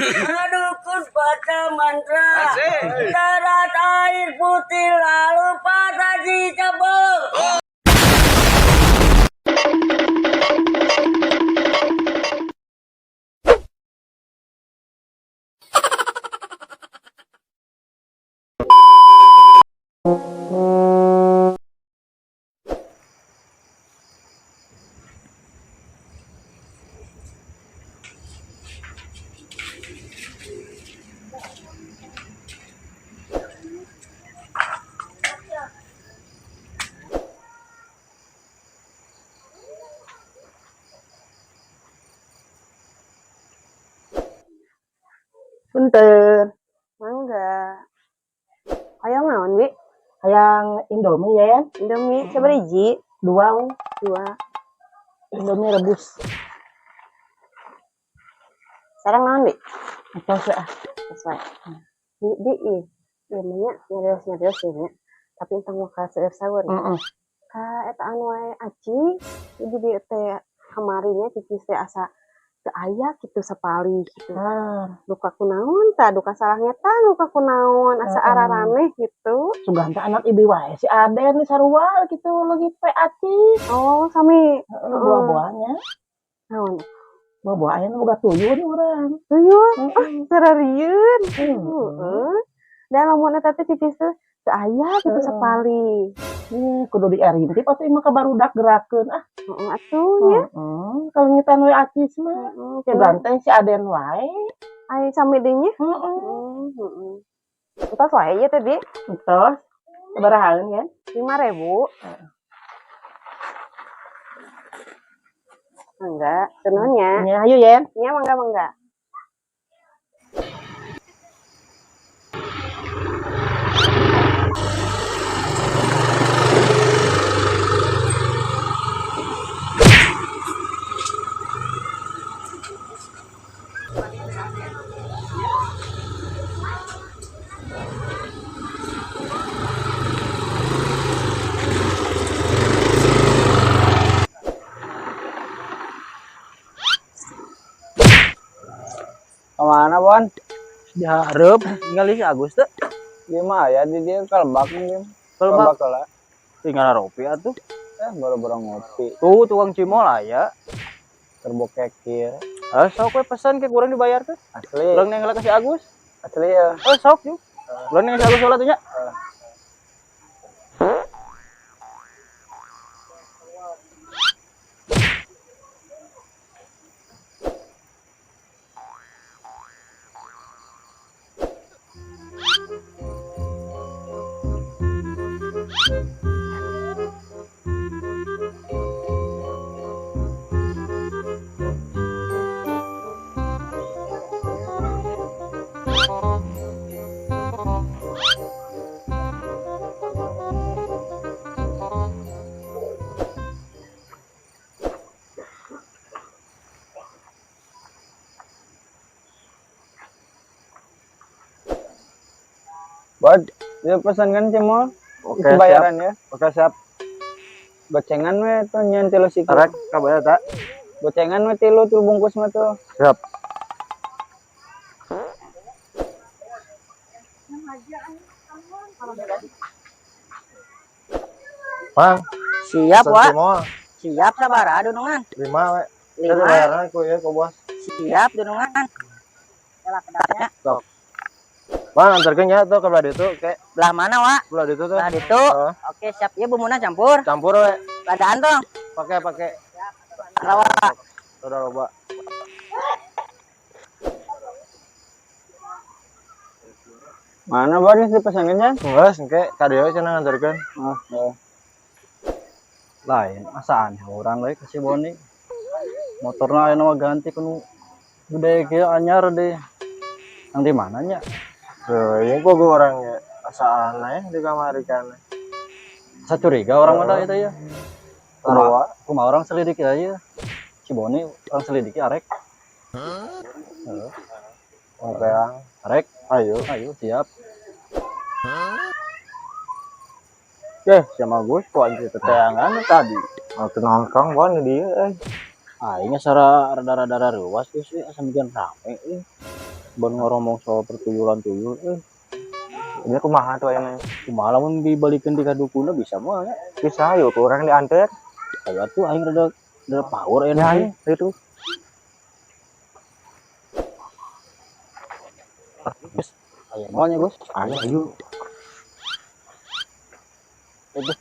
Dukun baca mantra. Teras air putih lalu patah dicebol. Punten. Mangga. Hayang naon, Bi? Hayang Indomie ya. Indomie sabaraha hiji? Dua we. Dua. Indomie rebus. Sareng naon, Bi? Atos we ah. Geus wae. Bi, Bi, ih. Ieu mah nya nyarios-nyarios ieu nya. Tapi entong waka seueur saur ya. Heeh. Ka eta anu wae aci, di dieu teh kamari nya cicis teh asa teu aya kitu sapalih gitu. Ah, Duka kunaon tah, duka salah ngetang, duka kunaon, asa araraneh gitu. Sugan teh anak ibi wae si Aden di sarua gitu leungit pe aci. Oh, sami. Heeh, buah-buahnya. Naon? Buah-buah aya nu boga tuyul urang. Tuyul? Heeh. Sararieun. Heeh. Heeh. Da lamun eta teh cicis teh teu aya gitu sapalih. Ih, kudu diarintip atuh imah ka barudak gerakeun ah. Heeh atuh nya. Heeh, kalengitan we acis mah. Heeh, Sugan teh si Aden wae. Ai sami deui nya. Heeh. Heeh. Entos wae ieu teh, Bi. Entos. Sabarahaan kan? 5.000. Mangga, nuhun nya. Nya hayu yen. Nya mangga mangga. Kemana, Bon? Dihareup ningali si Agus teh. Dia mah aya di dia kalebak mungkin. Kalebak. Kalebak heula. Tinggal ropi atuh. Eh, baru-baru ngopi. Tuh tukang cimol aya. Terbokekir. Eh, sok we pesan ke kurang dibayar teh. Asli. Urang neng ka si Agus. Asli ya. Eh, sok yuk. Urang neng si Agus heula tuh nya. Bud, dia pesan kan cimol. Oke, Itu bayaran ya. Oke, siap. Gocengan we tuh nyen tilu siku. Arek kabayar tak? Gocengan we tilu tilu bungkus mah tuh. Siap. Mang, Siap, pesan Wak. cimol. Siap sabaraha dunungan? 5 we. Jadi 5. bayarannya ku ieu ku bos. Siap dunungan. Yalah kedapnya. Mang, antarkeun nya tuh ke belah ditu ke Belah mana, Wak? belah ditu tuh. Belah ditu. Heeh. Oke, siap. Ieu bumbuna campur. Campur we. Ladaan dong. Pakai pakai. Rawa. Udah loba. Mana Bon geus dipesankeun Jan? Geus engke ka dieu cenah nganterkeun. Ah, ya. Lain asa aneh urang we ka si Boni. Motorna aya mah ganti kudu gede kieu anyar deh. Yang di mana nya? Tuh, ieu kok gua orang ya asa aneh di kamari kan. Asa curiga orang mah eta ya. Sarua. Kumaha orang selidiki aja. Si Boni orang selidiki arek. Heeh. Oke, Ang. Arek, Ayo. ayo siap. Eh, sama Agus kok anjir teteangan tadi. Oh, teu nongkrong Bon di dieu euy. Aing secara rada-rada ruas geus euy asa mikian rame euy. Ban ngoromong soal pertuyulan tuyul eh. Ini kumaha tuh ayeuna? Kumaha lamun dibalikeun di ka dukuna bisa moal nya? Bisa ayo ku urang diantar. Aya tuh aing rada rada power Ya ayeuna. ayo itu. Gus, aya moal nya Gus? Ayo ayo. Itu.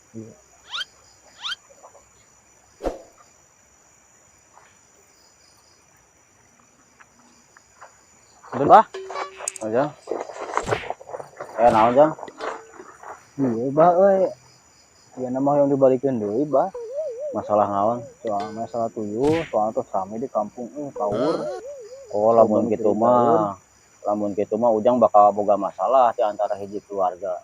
Udah lah. Aja. Eh naon jang? Iya bah euy. Ya nama yang dibalikeun deui bah. Masalah naon? Soal masalah tuyul, soal tos rame di kampung paur. Oh, lamun kitu mah. Lamun kitu mah Ujang bakal boga masalah di antara hiji keluarga.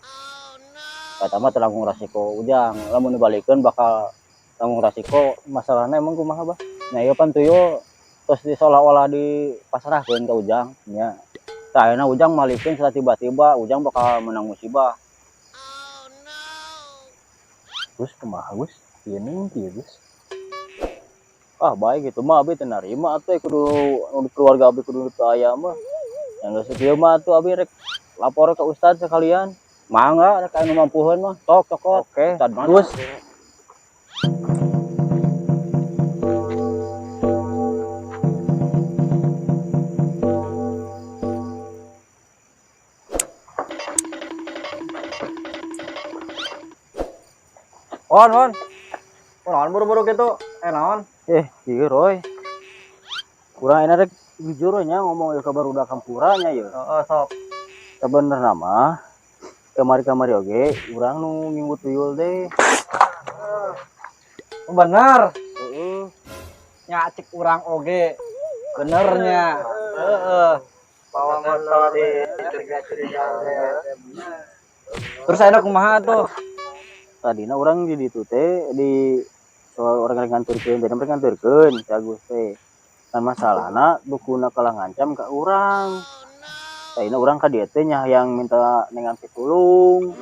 Kata mah tanggung resiko Ujang, lamun dibalikeun bakal tanggung resiko. Masalahnya emang kumaha bah? Nah, ieu pan tuyul terus diseolah-olah dipasrahkeun ke Ujang nya. Tah ayeuna Ujang malikeun setelah tiba-tiba Ujang bakal menang musibah. Gus kumaha Gus? Ieu nih kieu Gus. Ah baik gitu mah abi teu narima atuh kudu nu keluarga abi kudu teu aya mah. Yang geus kieu mah atuh abi rek lapor ke ustad sekalian. Mangga rek anu mampuheun mah sok cokot. Oke. Ustad mana? Gus. On, on. Naon buru-buru gitu? Naon? Ieu Roy. Kurang enak rek jujur nya ngomong ieu ka barudak kampura nya ieu. Heeh, sok. Sebenarnya mah kamari-kamari oge urang nu ngingu tuyul deh. Bener. Heeh. Nya cek urang oge. Benernya. Heeh. Bawa motor di Terus ayeuna kumaha tuh? Tadina urang di ditu teh di soal orang rek nganturkeun, jadi mereka nganturkeun si Agus teh. Kan masalahna dukuna kalah ngancam ka urang. Tadina urang ka dieu teh nya hayang minta nengan pitulung.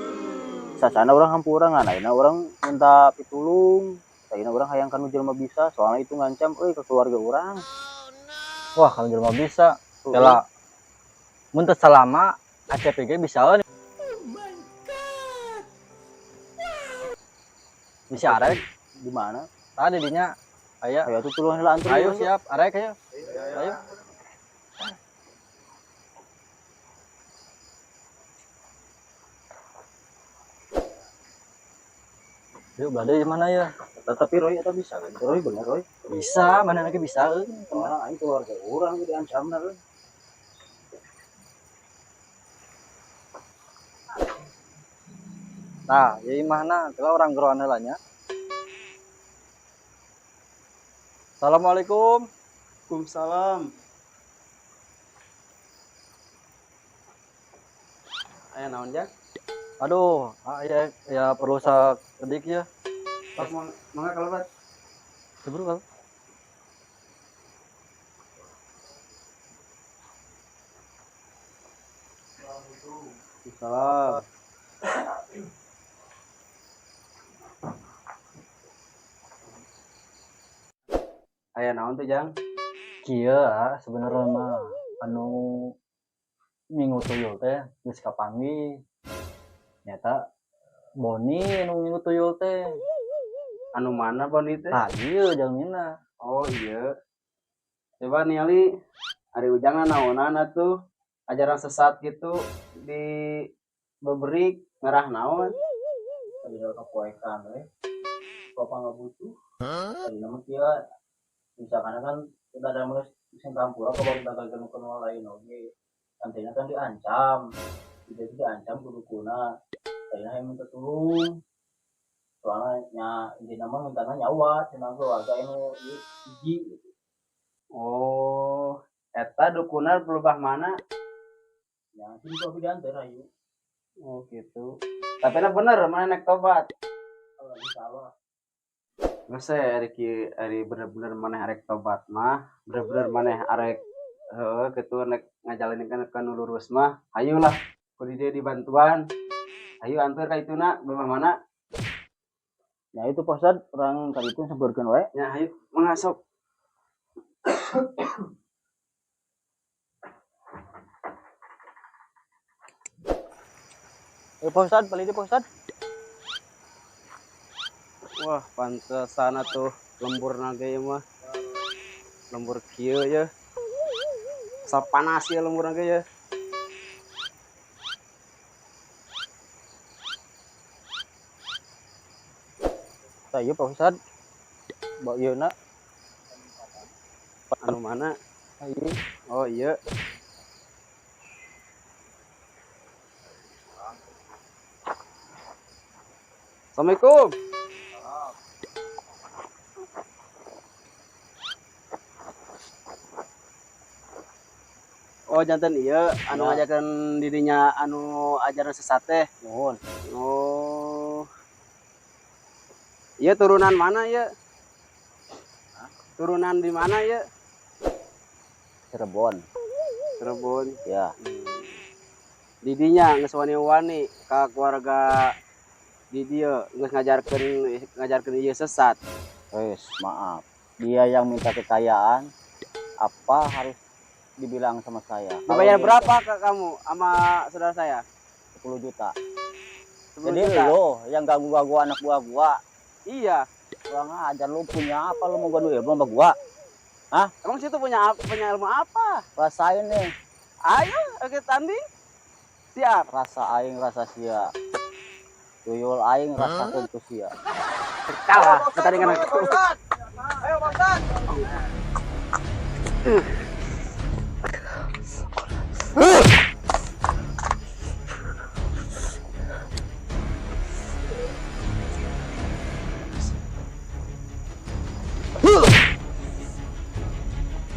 Sacana urang hampura ngan ayeuna urang minta pitulung. Tadina urang hayang ka nu jelema bisa, soalnya itu ngancam euy ka keluarga urang. Wah, kalau jelema bisa. Kela. Mun teu salama ACPG bisa euy. Bisa arek Di mana? Tadi dinya aya. Ayo tuh tulungan heula antur. Ayo siap, arek ayo. Ayo. Yuk, berada di mana ya? Tapi Roy eta bisa kan? Roy bener Roy. Bisa, mana lagi bisa euy. Soalnya aing keluarga urang ge diancamna euy. Nah, ieu imahna, teu urang geroan heula nya. Assalamualaikum. Waalaikumsalam. Aya naon jang? Aduh, ya, ya perlu sakedik ya. Pak mangga kalebat. Sebelum kalau. Waalaikumsalam. Aya naon tuh jang? Kieu ah sebenarnya mah anu ngingu tuyul teh geus kapanggih. Nyata Boni anu ngingu tuyul teh. Anu mana Boni teh? Tah ieu jalmina. Oh iya. Coba ningali ari Ujang naonan atuh ajaran sesat gitu di beberik ngarah naon? Tadi udah kepoekan we. Bapak nggak butuh. Tadi nama kieu misalkan kan kita ada mulai sing kampura kalau kita gagal kenal lain oke. Nantinya kan diancam. Jadi diancam kudu kuna. Tadinya yang minta tolong. Soalnya nya intinya mah mintana nyawa cenah keluarga anu hiji. Oh, eta dukuna berubah mana? Ya, sini kok diantar ayo. Oh gitu. Tapi lah bener mana naik tobat. Kalau salah. Nggak saya ari ki ari bener-bener maneh arek tobat mah, bener-bener maneh arek heueuh kitu nek ngajalanin ka nu lurus mah, hayulah kudu dia dibantuan. Ayo antar ka ituna berubah mana? Nah itu Pak Ustad, orang kali itu sebarkan wae. Ya ayo mengasok. Pak Ustad, palih Pak Ustad. Wah, pantesan atuh lembur naga ieu mah. Lembur kieu ya. Asa panas ya lembur naga ya. Tah ieu Pak Ustad. Bawa ieu na. Anu mana? Tah ieu. Oh iya. Assalamualaikum. Oh, janten iya anu Ya. ngajarkeun dirinya anu ajaran sesat teh. Nuhun. Oh. Iya turunan mana ya? Turunan di mana ya? Cirebon. Cirebon. Ya. Didinya geus wani-wani ka keluarga di dieu geus ngajarkeun ngajarkeun ieu sesat. Wes, maaf. Dia yang minta kekayaan, apa harus dibilang sama saya? Kalau Dibayar dia berapa ke kamu sama saudara saya? 10 juta. 10 Jadi juta. lo yang ganggu-ganggu anak buah gua. Iya. Kurang ajar, lu punya apa lu mau ganggu ilmu sama gua? Hah? Emang situ punya punya ilmu apa? Rasain nih. Ayo, oke tanding. Siap. Rasa aing rasa sia. Tuyul aing rasa ku sia. Kalah pertandingan aku. Ayo Pak Ustad.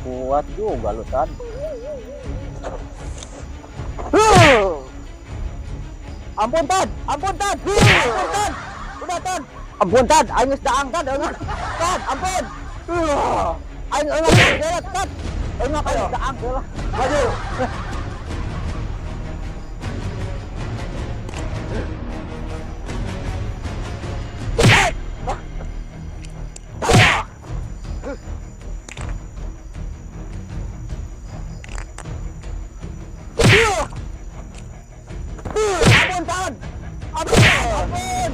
Kuat juga lu, Tan. Ampun, Tan. Ampun, Tan. Ampun, Tan. Udah, Tan. Ampun, Tan. Aing geus daang, Tan. Eungah. Tan, ampun. Aing eungah, Tan. Tan. Eungah, aing daang heula. Maju. Ampun, Tan. Ampun, ampun.